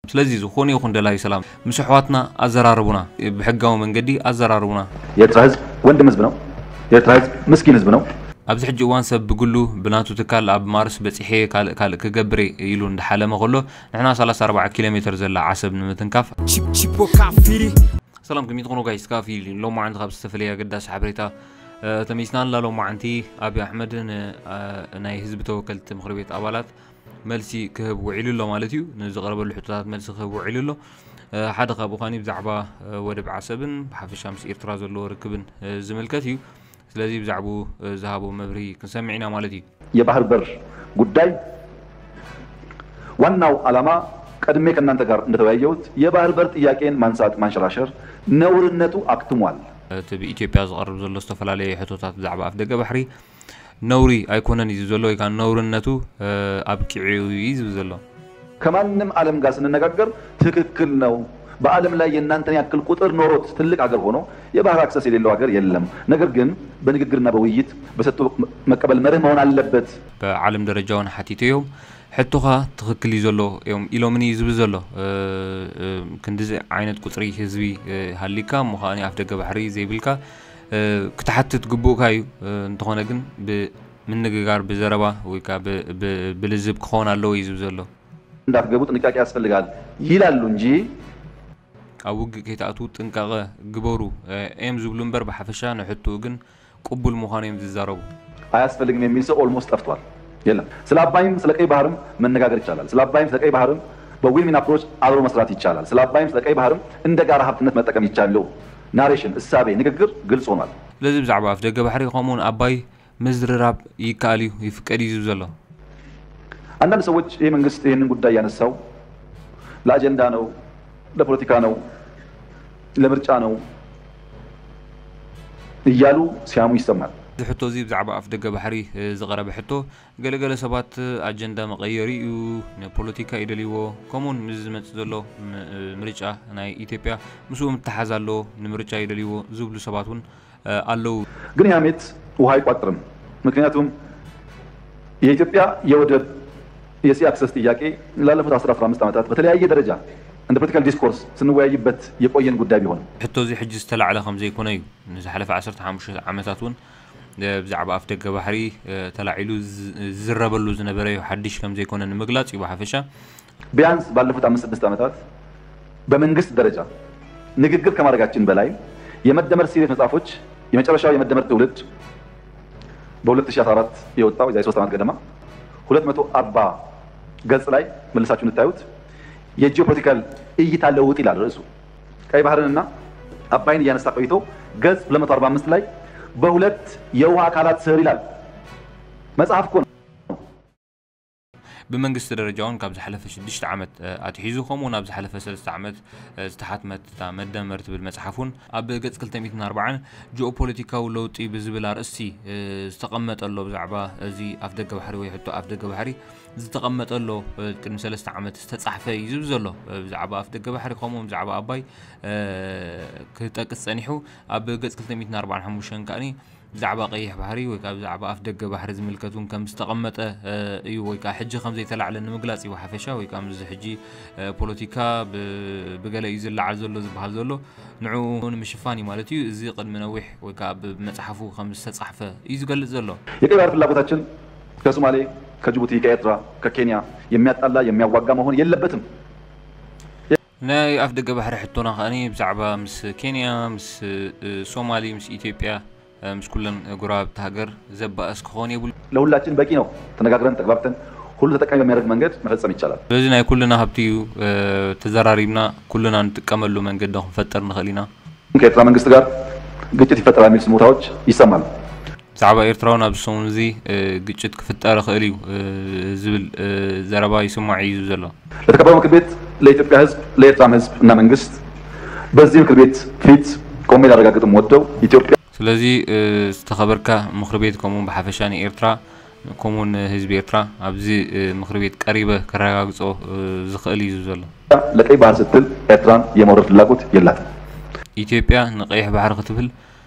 ስለዚ ዝኾነ ይኹን ደላይ ሰላም ምስ ኣሕዋትና ኣዘራርቡና፣ ብሕጋዊ መንገዲ ኣዘራርቡና። የኤርትራ ህዝብ ወንድም ህዝብ ነው። የኤርትራ ህዝብ ምስኪን ህዝብ ነው። ኣብዚ ሕጂ እዋን ሰብ ብግሉ ብናቱ ትካል ኣብ ማርስ በጺሐ ካልእ ካልእ ክገብር ኢሉ እንዳሓለመ ከሎ ንሕና ሰላሳ ኣርባዓ ኪሎ ሜትር ዘላ ዓሰብ ንምትንካፍ Chip chip o kafiri ሰላም ከመይ ትኾኑ ጋይስ? ካፊ ሎም መዓንቲ ካብ ዝተፈላለየ ኣገዳሲ ሓበሬታ ተመይስና ኣላ። ሎም መዓንቲ ኣብይ ኣሕመድ ናይ ህዝቢ ተወከልቲ ምክሪ ቤት ኣባላት መልሲ ክህብ ውዒሉ ኣሎ ማለት እዩ። ንዝቐረበሉ ሕቶታት መልሲ ክህብ ውዒሉ ኣሎ። ሓደ ካብኡ ኸኒ ብዛዕባ ወደብ ዓሰብን ብሓፈሻ ምስ ኤርትራ ዘለዎ ርክብን ዝምልከት እዩ። ስለዚ ብዛዕባኡ ዝሃቦ መብርሂ ክንሰምዕ ኢና ማለት እዩ። የባህር በር ጉዳይ ዋናው ዓላማ ቀድሜ ከእናንተ ጋር እንደተወያየሁት የባህር በር ጥያቄን ማንሳት ማንሸራሸር ነውርነቱ አክትሟል። እቲ ብኢትዮጵያ ዝቐርብ ዘሎ ዝተፈላለየ ሕቶታት ብዛዕባ ኣፍደገ ባሕሪ ነውሪ ኣይኮነን እዩ ዝብል ዘሎ ወይ ከዓ ነውርነቱ ኣብቂዑ እዩ ዝብል ዘሎ። ከማንም ዓለም ጋር ስንነጋገር ትክክል ነው። በዓለም ላይ የእናንተን ያክል ቁጥር ኖሮት ትልቅ ሀገር ሆኖ የባህር አክሰስ የሌለው ሀገር የለም። ነገር ግን በንግግርና በውይይት በሰጥቶ መቀበል መርህ መሆን አለበት። ብዓለም ደረጃ እውን ሓቲተዮም ሕቶኻ ትኽክል እዩ ዘሎ እዮም ኢሎምኒ እዩ ዝብል ዘሎ። ክንድዚ ዓይነት ቁፅሪ ህዝቢ ሃሊካ እሞ ከዓኒ ኣፍ ደገ ባሕሪ ዘይብልካ ክትሓትት ግቡእካ እዩ። እንተኾነ ግን ብምንግጋር ብዘረባ ወይ ከዓ ብልዝብ ክኸውን ኣለዎ እዩ ዝብል ዘሎ። እንዳትገቡ ጥንቃቄ ያስፈልጋል ይላሉ እንጂ ኣብ ውግእ ከይትኣትዉ ጥንቃቐ ግበሩ እዮም ዝብሉ እምበር ብሓፈሻ ንሕቶኡ ግን ቅቡል ምዃኑ እዮም ዝዛረቡ። አያስፈልግም የሚል ሰው almost ጠፍቷል። የለም። ስለ አባይም ስለ ቀይ ባህርም መነጋገር ይቻላል። ስለ አባይም ስለ ቀይ ባህርም በ win-win approach አብሮ መስራት ይቻላል። ስለ አባይም ስለ ቀይ ባህርም እንደ ጋራ ሀብትነት መጠቀም ይቻላል። ናሬሽን፣ እሳቤ፣ ንግግር ግልጽ ሆኗል። ስለዚ ብዛዕባ ኣፍ ደገ ባሕሪ ከምኡውን ኣባይ ምዝርራብ ይከኣል እዩ፣ ይፍቀድ እዩ ዝብል ዘሎ። አንዳንድ ሰዎች ይህ መንግስት ይህንን ጉዳይ ያነሳው ለአጀንዳ ነው፣ ለፖለቲካ ነው፣ ለምርጫ ነው እያሉ ሲያሙ ይሰማል። እዚ ሕቶ እዚ ብዛዕባ ኣፍ ደገ ባሕሪ ዝቐረበ ሕቶ ገለገለ ሰባት ኣጀንዳ መቐየሪ እዩ፣ ንፖለቲካ ይደልይዎ፣ ከምኡውን ምስ ዝመፅእ ዘሎ ምርጫ ናይ ኢትዮጵያ ምስኡ ምትሓዝ ኣለዎ፣ ንምርጫ ይደልይዎ ዝብሉ ሰባት እውን ኣለዉ። ግን ያሜት ውሃ አይቋጥርም። ምክንያቱም የኢትዮጵያ የወደብ የሲ አክሰስ ጥያቄ ላለፉት አስር አስራ አምስት ዓመታት በተለያየ ደረጃ እንደ political discourse ስንወያይበት የቆየን ጉዳይ ቢሆንም። ሕቶ እዚ ሕጂ ዝተላዕለ ከም ዘይኮነ እዩ። ንዝሓለፈ ዓሰርተ ሓሙሽተ ዓመታት እውን ብዛዕባ ኣፍ ደገ ባሕሪ ተላዒሉ ዝዝረበሉ ዝነበረ እዩ። ሓድሽ ከም ዘይኮነ ንምግላፅ እዩ ብሓፈሻ። ቢያንስ ባለፉት አምስት ስድስት ዓመታት በመንግስት ደረጃ ንግግር ከማድረጋችን በላይ የመደመር ሲሪየስ መጽሐፎች የመጨረሻው የመደመር ትውልድ በ ሁለት ሺህ አስራ አራት የወጣው የዛሬ ሶስት ዓመት ገደማ ሁለት መቶ አርባ ገጽ ላይ መልሳችሁ እንድታዩት የጂኦፖለቲካል እይታ ለውጥ ይላል ርዕሱ። ቀይ ባህርንና አባይን እያነሳ ቆይቶ ገጽ ሁለት መቶ አርባ አምስት ላይ በሁለት የውሃ አካላት ስር ይላል። መጽሐፍ እኮ ነው። ብመንግስቲ ደረጃ እውን ካብ ዝሓለፈ ሽዱሽተ ዓመት ኣትሒዙ ከምኡውን ኣብ ዝሓለፈ ሰለስተ ዓመት ዝተሓትመት እታ መደመር ትብል መፅሓፍ እውን ኣብ ገፅ ክልተ ሚእትን ኣርባዓን ጂኦፖለቲካዊ ለውጢ ብዝብል ኣርእስቲ ዝተቐመጠ ኣሎ። ብዛዕባ እዚ ኣፍ ደገ ባሕሪ ወይ ሕቶ ኣፍ ደገ ባሕሪ ዝተቐመጠ ኣሎ። ቅድሚ ሰለስተ ዓመት ዝተፃሕፈ እዩ ዝብል ዘሎ። ብዛዕባ ኣፍ ደገ ባሕሪ ከምኡ ብዛዕባ ኣባይ ክጠቅስ ፀኒሑ ኣብ ገፅ ክልተ ሚእትን ኣርባዓን ሓሙሽተን ከዓኒ ብዛዕባ ቀይሕ ባሕሪ ወይ ከዓ ብዛዕባ ኣፍ ደገ ባሕሪ ዝምልከት እውን ከም ዝተቐመጠ እዩ ወይ ከዓ ሕጂ ከም ዘይተላዕለ ንምግላፅ እዩ ብሓፈሻ ወይ ከዓ ምስዚ ሕጂ ፖለቲካ ብገለ እዩ ዝለዓል ዘሎ ዝበሃል ዘሎ ንዕኡ ንምሽፋን እዩ ማለት እዩ። እዚ ቅድሚ ነዊሕ ወይ ከዓ ብመፅሓፉ ከም ዝተፃሕፈ እዩ ዝገልፅ ዘሎ። የቀይ ባህር ፍላጎታችን ከሶማሌ፣ ከጅቡቲ፣ ከኤርትራ፣ ከኬንያ የሚያጣላ የሚያዋጋ መሆን የለበትም። ናይ ኣፍ ደገ ባሕሪ ሕቶና ከዓኒ ብዛዕባ ምስ ኬንያ፣ ምስ ሶማሊ፣ ምስ ኢትዮጵያ፣ ምስ ኩለን ጎረባብቲ ሃገር ዘባእስ ክኾን የብሉ። ለሁላችን በቂ ነው። ተነጋግረን ተግባብተን ሁሉ ተጠቃሚ በሚያደርግ መንገድ መፈጸም ይቻላል። ስለዚ ናይ ኩልና ሃብቲ እዩ። ተዘራሪብና ኩልና ንጥቀመሉ መንገዲ ክንፈጥር ንኽእል ኢና። ከኤርትራ መንግስት ጋር ግጭት ይፈጠራል የሚል ስሞታዎች ይሰማሉ። ብዛዕባ ኤርትራ እውን ኣብዚ ሰሙን እዚ ግጭት ክፍጠር ይኽእል እዩ ዝብል ዘረባ ይስማዕ እዩ ዘሎ። ለተከበረው ምክር ቤት፣ ለኢትዮጵያ ህዝብ፣ ለኤርትራም ህዝብ እና መንግስት በዚህ ምክር ቤት ፊት ቆሜ ላረጋግጥ የምወደው ኢትዮጵያ ስለዚ ዝተኸበርካ ምኽሪ ቤት ከምኡ ብሓፈሻ ንኤርትራ ከምኡ ንህዝቢ ኤርትራ ኣብዚ ምኽሪ ቤት ቀሪበ ከረጋግጾ ዝኽእል እዩ ዝብል ዘሎ። ለቀይ ባህር ስትል ኤርትራን የመውረር ፍላጎት የላትም። ኢትዮጵያ ንቀይሕ ባሕሪ ክትብል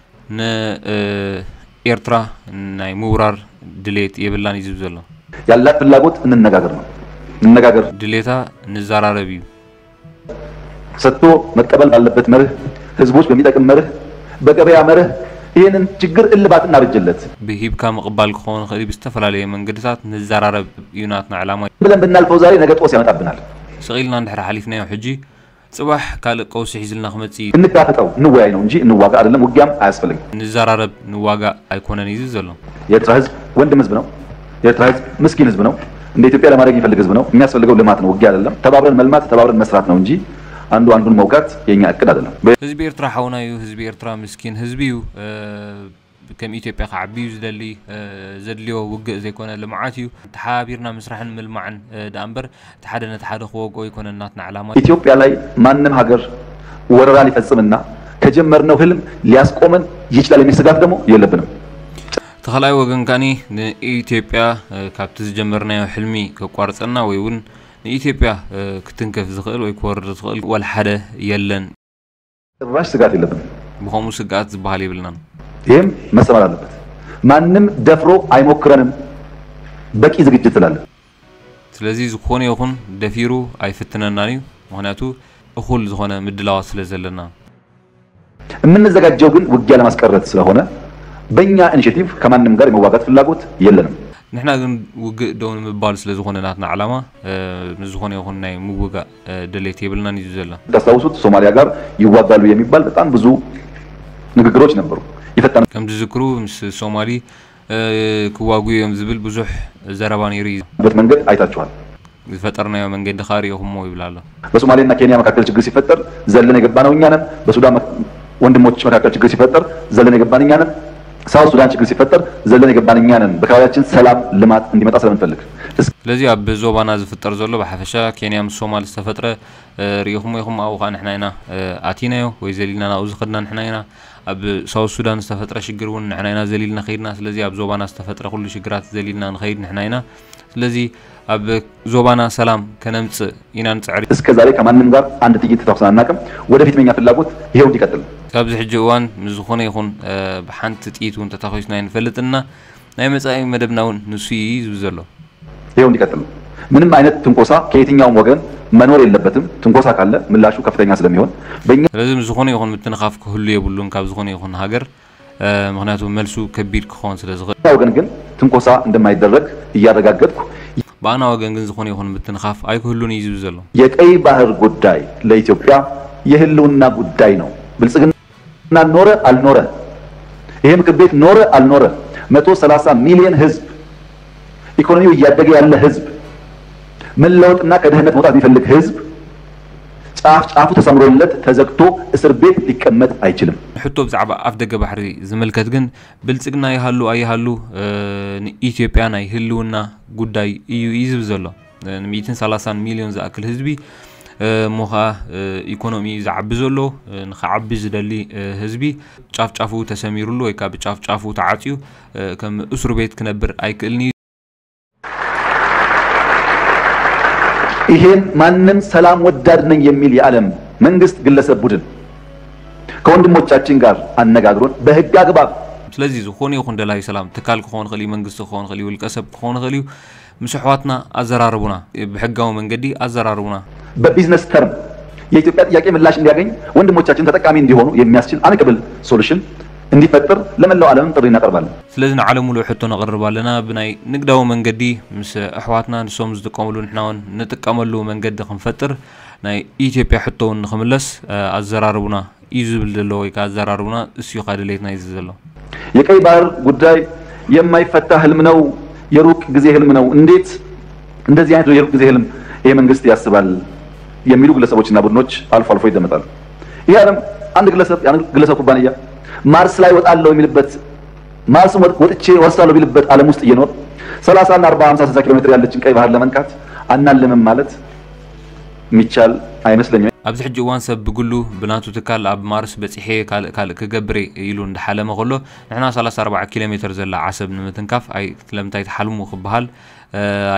ንኤርትራ ናይ ምውራር ድሌት የብላን እዩ ዝብል ዘሎ። ያላት ፍላጎት እንነጋገር ነው። እንነጋገር። ድሌታ ንዘራረብ እዩ። ሰጥቶ መቀበል ባለበት መርህ፣ ህዝቦች በሚጠቅም መርህ፣ በገበያ መርህ ይህንን ችግር እልባት እናበጀለት ብሂብካ ምቕባል ክኸውን ይኽእል እዩ። ብዝተፈላለየ መንገድታት ንዘራረብ እዩ ናትና ዕላማ። ብለን ብናልፈው ዛሬ ነገ ጦስ ያመጣብናል። ስቕ ኢልና እንድሕር ሓሊፍናዮ ሕጂ ጽባሕ ካልእ ቀውሲ ሒዝልና ክመጽእ እዩ። እንጋፈጠው፣ እንወያይ ነው እንጂ እንዋጋ አይደለም። ውጊያም አያስፈልግም። ንዘራረብ ንዋጋ ኣይኮነን እዩ ዘሎ። የኤርትራ ህዝብ ወንድም ህዝብ ነው። የኤርትራ ህዝብ ምስኪን ህዝብ ነው። እንደ ኢትዮጵያ ለማደግ የሚፈልግ ህዝብ ነው። የሚያስፈልገው ልማት ነው፣ ውጊያ አይደለም። ተባብረን መልማት፣ ተባብረን መስራት ነው እንጂ አንዱ አንዱን መውጋት የኛ እቅድ አይደለም። ህዝቢ ኤርትራ ሓውና እዩ። ህዝቢ ኤርትራ ምስኪን ህዝቢ እዩ። ከም ኢትዮጵያ ክዓቢ እዩ ዝደሊ። ዘድልዮ ውግእ ዘይኮነ ልምዓት እዩ። ተሓባቢርና ምስራሕን ምልማዕን ደኣ እምበር እቲ ሓደ ነቲ ሓደ ክወግኦ ኣይኮነን ናትና ዕላማ። ኢትዮጵያ ላይ ማንም ሀገር ወረራ ሊፈጽምና ከጀመርነው ህልም ሊያስቆመን ይችላል የሚል ስጋት ደግሞ የለብንም። ተኸላይ ወገን ካኒ ንኢትዮጵያ ካብቲ ዝጀመርናዮ ሕልሚ ከቋርጸና ወይ እውን ንኢትዮጵያ ክትንከፍ ዝኽእል ወይ ክወርድ ዝኽእል ወላ ሓደ የለን። ጭራሽ ስጋት የለብንም። ብኸምኡ ስግኣት ዝበሃል የብልናን። ይህም መሰመር አለበት። ማንም ደፍሮ አይሞክረንም። በቂ ዝግጅት ስላለ። ስለዚ ዝኾነ ይኹን ደፊሩ ኣይፍትነናን እዩ። ምኽንያቱ እኹል ዝኾነ ምድላዋት ስለ ዘለና። የምንዘጋጀው ግን ውጊያ ለማስቀረት ስለሆነ በእኛ ኢኒሼቲቭ ከማንም ጋር የመዋጋት ፍላጎት የለንም። ንሕና ግን ውግእ ደው ንምባል ስለ ዝኾነ ናትና ዓላማ፣ ምስ ዝኾነ ይኹን ናይ ምውጋእ ድሌት የብልናን እዩ ዘሎ። ታስታውሱት ሶማሊያ ጋር ይዋጋሉ የሚባል በጣም ብዙ ንግግሮች ነበሩ። ይፈታን ከም ትዝክሩ ምስ ሶማሊ ክዋጉ እዮም ዝብል ብዙሕ ዘረባ ነይሩ እዩ። በት መንገድ አይታችኋል። ዝፈጠርናዮ መንገዲ ኻሪኦኹሞ ይብል ኣሎ። በሶማሌና ኬንያ መካከል ችግር ሲፈጠር ዘለን የገባነው እኛ ነን። በሱዳን ወንድሞች መካከል ችግር ሲፈጠር ዘለን የገባን እኛ ነን። ሳውት ሱዳን ችግር ሲፈጠር ዘለን የገባን እኛ ነን። በአካባቢያችን ሰላም ልማት እንዲመጣ ስለምንፈልግ። ስለዚ ኣብ ዞባና ዝፍጠር ዘሎ ብሓፈሻ ኬንያ ምስ ሶማል ዝተፈጥረ ርኢኹሞ ኢኹም። ኣብኡ ከዓ ንሕና ኢና ኣቲናዮ ወይ ዘሊልና ናብኡ ዝኸድና ንሕና ኢና። ኣብ ሳውት ሱዳን ዝተፈጥረ ሽግር እውን ንሕና ኢና ዘሊልና ከይድና። ስለዚ ኣብ ዞባና ዝተፈጥረ ኩሉ ሽግራት ዘሊልና ንኸይድ ንሕና ኢና። ስለዚ ኣብ ዞባና ሰላም ከነምፅእ ኢና ንፅዕር። እስከ ዛሬ ከማንም ጋር አንድ ጥይት ተኩሰን አናውቅም። ወደፊት የኛ ፍላጎት ይሄው እንዲቀጥል። ኣብዚ ሕጂ እዋን ምስ ዝኾነ ይኹን ብሓንቲ ጥይት እውን ተታኺስና ኣይንፈልጥና። ናይ መፃኢ መደብና እውን ንሱ እዩ ዝብል ዘሎ። ይሄው እንዲቀጥል ነው። ምንም አይነት ትንኮሳ ከየትኛውም ወገን መኖር የለበትም። ትንኮሳ ካለ ምላሹ ከፍተኛ ስለሚሆን በእኛ ስለዚ ምስ ዝኾነ ይኹን ምትንኻፍ ክህሉ የብሉን ካብ ዝኾነ ይኹን ሃገር። ምኽንያቱ መልሱ ከቢድ ክኸውን ስለ ዝኽእል። ወገን ግን ትንኮሳ እንደማይደረግ እያረጋገጥኩ። በአና ወገን ግን ዝኾነ ይኹን ምትንኻፍ ኣይክህሉን እዩ ዝብል ዘሎ። የቀይ ባህር ጉዳይ ለኢትዮጵያ የህልውና ጉዳይ ነው። ብልጽግና ኖረ አልኖረ፣ ይሄ ምክር ቤት ኖረ አልኖረ፣ መቶ ሰላሳ ሚሊዮን ህዝብ፣ ኢኮኖሚው እያደገ ያለ ህዝብ፣ መለወጥና ከድህነት መውጣት የሚፈልግ ህዝብ ጫፍ ጫፉ ተሰምሮለት ተዘግቶ እስር ቤት ሊቀመጥ አይችልም። ሕቶ ብዛዕባ ኣፍ ደገ ባሕሪ ዝምልከት ግን ብልጽግና ይሃሉ ኣይሃሉ ንኢትዮጵያ ናይ ህልውና ጉዳይ እዩ እዩ ዝብል ዘሎ። ን ሚእትን ሰላሳን ሚልዮን ዝኣክል ህዝቢ እሞ ኸዓ ኢኮኖሚ እዩ ዝዓቢ ዘሎ። ንኽዓቢ ዝደሊ ህዝቢ ጫፍ ጫፉ ተሰሚሩሉ ወይ ከዓ ብጫፍ ጫፉ ተዓፅዩ ከም እስሩ ቤት ክነብር ኣይክእልን እዩ። ይሄን ማንም ሰላም ወዳድ ነኝ የሚል የዓለም መንግስት፣ ግለሰብ፣ ቡድን ከወንድሞቻችን ጋር አነጋግሮን በህግ አግባብ ስለዚ ዝኾነ ይኹን ደላይ ሰላም ትካል ክኾን ይኽእል እዩ፣ መንግስቲ ክኾን ይኽእል እዩ፣ ውልቀ ሰብ ክኾን ይኽእል እዩ። ምስ ኣሕዋትና ኣዘራርቡና፣ ብሕጋዊ መንገዲ ኣዘራርቡና። በቢዝነስ ተርም የኢትዮጵያ ጥያቄ ምላሽ እንዲያገኝ፣ ወንድሞቻችን ተጠቃሚ እንዲሆኑ የሚያስችል አሚካብል ሶሉሽን እንዲፈጠር ለመላው ዓለምም ጥሪ እናቀርባለን። ስለዚ ንዓለም ሙሉእ ሕቶ ነቕርብ ኣለና። ብናይ ንግዳዊ መንገዲ ምስ ኣሕዋትና ንሶም ዝጥቀምሉ ንሕና እውን ንጥቀመሉ መንገዲ ክንፈጥር ናይ ኢትዮጵያ ሕቶ እውን ንኽምለስ ኣዘራርቡና እዩ ዝብል ዘሎ ወይ ከዓ ኣዘራርቡና እሱ እዩ ድሌትና እዩ ዝብል ዘሎ። የቀይ ባህር ጉዳይ የማይፈታ ህልም ነው፣ የሩቅ ጊዜ ህልም ነው። እንዴት እንደዚህ አይነት የሩቅ ጊዜ ህልም ይሄ መንግስት ያስባል የሚሉ ግለሰቦችና ቡድኖች አልፎ አልፎ ይደመጣሉ። ይሄ ዓለም አንድ ግለሰብ ያን ግለሰብ ኩባንያ ማርስ ላይ ወጣለሁ የሚልበት ማርስ ወጥቼ ወርሳለሁ የሚልበት ዓለም ውስጥ እየኖር ሰላሳ እና አርባ ሃምሳ ስልሳ ኪሎ ሜትር ያለችን ቀይ ባህር ለመንካት አናልምም ማለት የሚቻል አይመስለኝም። ኣብዚ ሕጂ እዋን ሰብ ብግሉ ብናቱ ትካል ኣብ ማርስ በፂሐ ካልእ ካልእ ክገብር ኢሉ እንዳሓለመ ከሎ ንሕና ሰላሳ ኣርባዓ ኪሎ ሜትር ዘላ ዓሰብ ንምትንካፍ ኣይ ስለምንታይ ትሓልሙ ክበሃል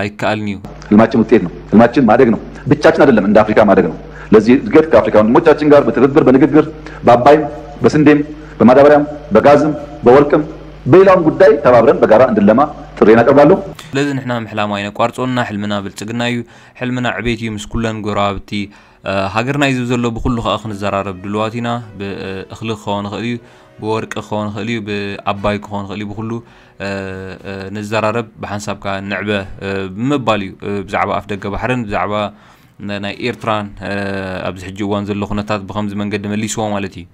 ኣይከኣልን እዩ። ህልማችን ውጤት ነው። ህልማችን ማደግ ነው። ብቻችን አይደለም እንደ አፍሪካ ማደግ ነው። ለዚህ እድገት ከአፍሪካ ወንድሞቻችን ጋር በትብብር በንግግር በአባይም በስንዴም በማዳበሪያም በጋዝም በወርቅም በሌላውም ጉዳይ ተባብረን በጋራ እንድንለማ ጥሬን አቀርባለሁ። ስለዚ ንሕና ምሕላም ኣይነቋርጾና። ሕልምና ብልጽግና እዩ። ሕልምና ዕቤት እዩ። ምስ ኩለን ጎረባብቲ ሃገርና እዩ ዝብል ዘሎ። ብኩሉ ከዓ ክንዘራረብ ድልዋት ኢና። ብእኽሊ ክኸውን ይኽእል እዩ፣ ብወርቂ ክኸውን ይኽእል እዩ፣ ብኣባይ ክኸውን ይኽእል እዩ። ብኩሉ ንዘራረብ፣ ብሓንሳብ ከዓ ንዕበ ብምባል እዩ። ብዛዕባ ኣፍ ደገ ባሕርን ብዛዕባ ናይ ኤርትራን ኣብዚ ሕጂ እዋን ዘሎ ኩነታት ብከምዚ መንገዲ መሊስዎ ማለት እዩ።